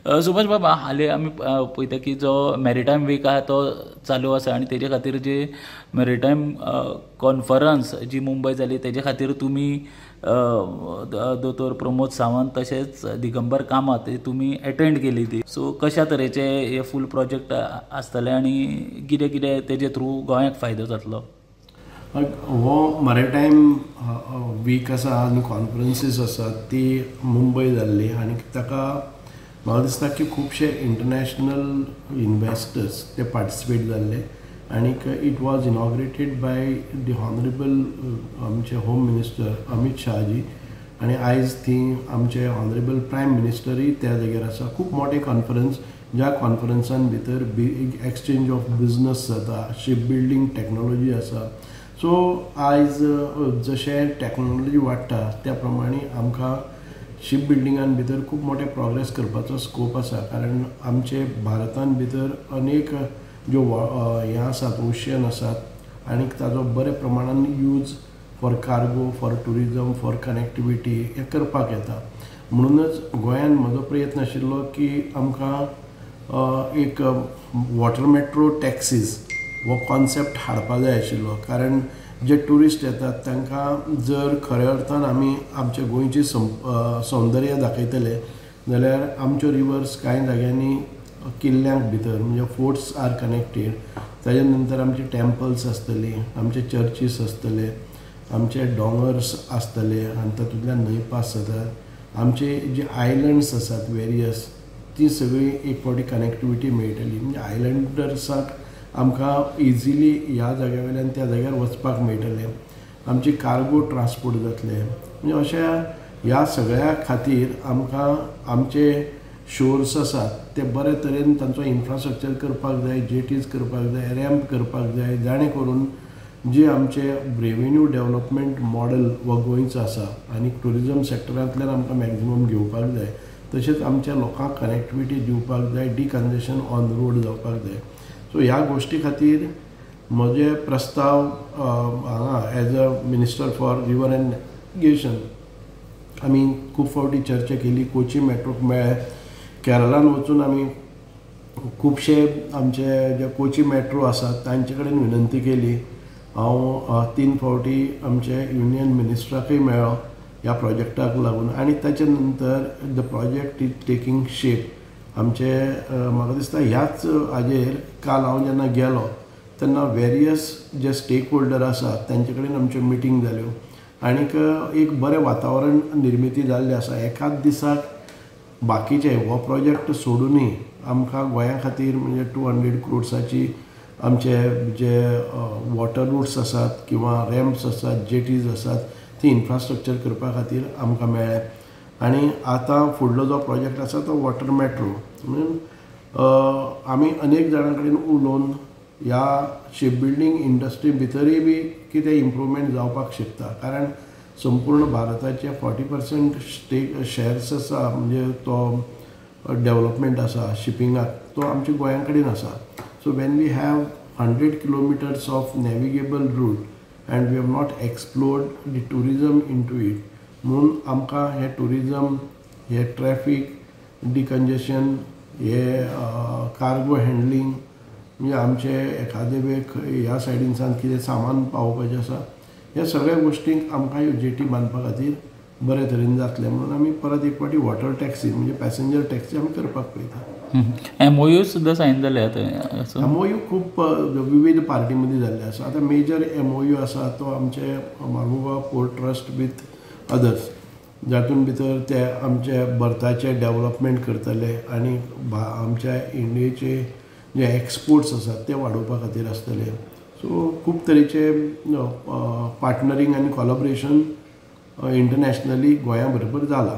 सुभाष बाबा, हालीं आमी पळयता की जो मॅरिटायम वीक आहा तो चालू आसा आनी तेजे खातीर जी मॅरिटायम कॉन्फरन्स जी मुंबय जाली तेजे खातीर तुमी दोतोर प्रमोद सावंत तशेंच दिगंबर कामत तुमी एटेंड केली ती. सो कशा तरेचे हे फूल प्रोजेक्ट आसतले आनी कितें कितें तेजे थ्रू गोंयाक फायदो जातलो? हो मॅरिटायम वीक आसा आनी कॉन्फरन्सीस आसात ती मुंबय जाल्ली आनी ताका म्हाका दिसता की खुबशे इंटरनॅशनल इन्वेस्टर्स ते पार्टिसिपेट जाल्ले आनीक it was inaugurated by the honourable आमचे होम मिनिस्टर अमीत शाहजी आनी आयज थी आमचे ऑनरेबल प्रायम मिनिस्टरूय त्या जाग्यार आसा. खूब मोठे कॉन्फरन्स, ज्या कॉन्फरन्सान भितर एक्सचेंज ऑफ बिजनस जाता, शीप बिल्डींग टॅक्नोलॉजी आसा. सो आयज जशें टॅक्नोलॉजी वाडटा त्या प्रमाणे आमकां शीप बिल्डिंगान भितर खूब मोठे प्रोग्रेस करपाचो स्कोप आसा, कारण आमचे भारतान भितर अनेक ज्यो हें आसात, ओशियन आसात आनी ताजो बऱ्या प्रमाणान use for cargo, for tourism, for connectivity हें करपाक येता. म्हणूनच गोंयान म्हजो प्रयत्न आशिल्लो की आमकां एक वॉटर मेट्रो टॅक्सीज हो कॉन्सेप्ट हाडपा जाय आशिल्लो, कारण जे ट्युरिस्ट येतात तांकां जर खऱ्या अर्थान आमी आमच्या गोंयची सौंदर्य दाखयतले जाल्यार आमच्यो रिवर्स कांय जाग्यांनी किल्ल्यांक भितर म्हणजे फोर्ट्स आर कनेक्टेड, ताजे नंतर आमचे टेम्पल्स आसतली, आमचे चर्चीस आसतले, आमचे दोंगर्स आसतले आनी तातूंतल्यान न्हंय पास जातात, आमचे जे आयलंड्स आसात वेरियस ती सगळी एक फावटी कनेक्टिविटी मेळटली. म्हणजे आयलंडर्साक आमकां इजिली ह्या जाग्या वयल्यान त्या जाग्यार वचपाक मेळटलें, आमची कार्गो ट्रान्सपोर्ट जातलें. म्हणजे अशा ह्या सगळ्या खातीर आमकां आमचे शोर्स आसात ते बरे तरेन तांचो इन्फ्रास्ट्रक्चर करपाक जाय, जेटीज करपाक जाय, रॅम्प करपाक जाय, जाणे करून जे आमचे रेवेन्यू डेवलपमेंट मॉडल हो गोंयचो आसा आनी ट्युरिजम सेक्टरांतल्यान आमकां मॅक्झिमम घेवपाक जाय, तशेंच आमच्या लोकांक कनेक्टिविटी दिवपाक जाय, डिकंजेशन ऑन रोड जावपाक जाय. सो ह्या गोश्टी खातीर म्हजे प्रस्ताव हांगा as a minister for river and navigation आमी खूब फावटी चर्चा केली. कोची मेट्रोक मेळ्ळें, केरळान वचून आमी खुबशे आमचे जे कोची मेट्रो आसात तांचे कडेन विनंती केली. हांव 3 फावटी आमचे युनियन मिनिस्टराकूय मेळ्ळो ह्या प्रोजेक्टाक लागून आनी ताचे नंतर the project is taking shape. आमचे म्हाका दिसता ह्याच हाजेर काल हांव जेन्ना गेलो तेन्ना वेरियस जे स्टेक होल्डर आसात तांचे कडेन आमच्यो मिटींग जाल्यो आनीक एक बरें वातावरण निर्मिती जाल्लें आसा. एकाच दिसाक बाकीचे हो प्रोजेक्ट सोडूनय आमकां गोंया खातीर म्हणजे 200 क्रोड्साची आमचे जे वॉटर रूट्स आसात किंवा रॅम्प्स आसात, जेटीज आसात ती इन्फ्रास्ट्रक्चर करपा खातीर आमकां मेळ्ळें. आनी आतां फुडलो जो प्रोजेक्ट आसा तो वॉटर मेट्रो. म्हणून आमी अनेक जाणां कडेन उलोवन ह्या शीप बिल्डींग इंडस्ट्री भितरूय बी कितें इम्प्रूवमेंट जावपाक शकता, कारण संपूर्ण भारताचे 40% स्टेक शेर्स आसा, म्हणजे तो डेवलपमेंट आसा शिपिंगाक तो आमच्या गोंया कडेन आसा. So when we have 100 kilometres of navigable route and we have not explored the tourism into it, म्हणून आमकां हें ट्युरिजम, हे ट्रॅफीक डिकंजेशन, हे कार्गो हँडलिंग, म्हणजे आमचे एखादे वेळ ह्या सायडीनसान कितें सामान पावोवपाचें आसा, ह्या सगळ्या गोश्टींक आमकां ह्यो जेटी बांदपा खातीर बरे तरेन जातलें. म्हणून आमी परत एक फावटी वॉटर टॅक्सी म्हणजे पॅसेंजर टॅक्सी आमी करपाक पळयता. एमओयू सुद्दां सायन जाले आतां? एमओयू खूब विविध पार्टी मदीं जाल्ले आसा. आतां मेजर एमओयू आसा तो आमचे Marmugao port trust with others, जातून भितर ते आमचे बर्थाचे डेवलपमेंट करतले आनी आमच्या इंडियेचे जे एक्सपोर्ट्स आसात ते वाडोवपा खातीर आसतले. सो खूब तरेचे पार्टनरींग आनी कोलॉबरेशन इंटरनॅशनली गोंया बरोबर जाला.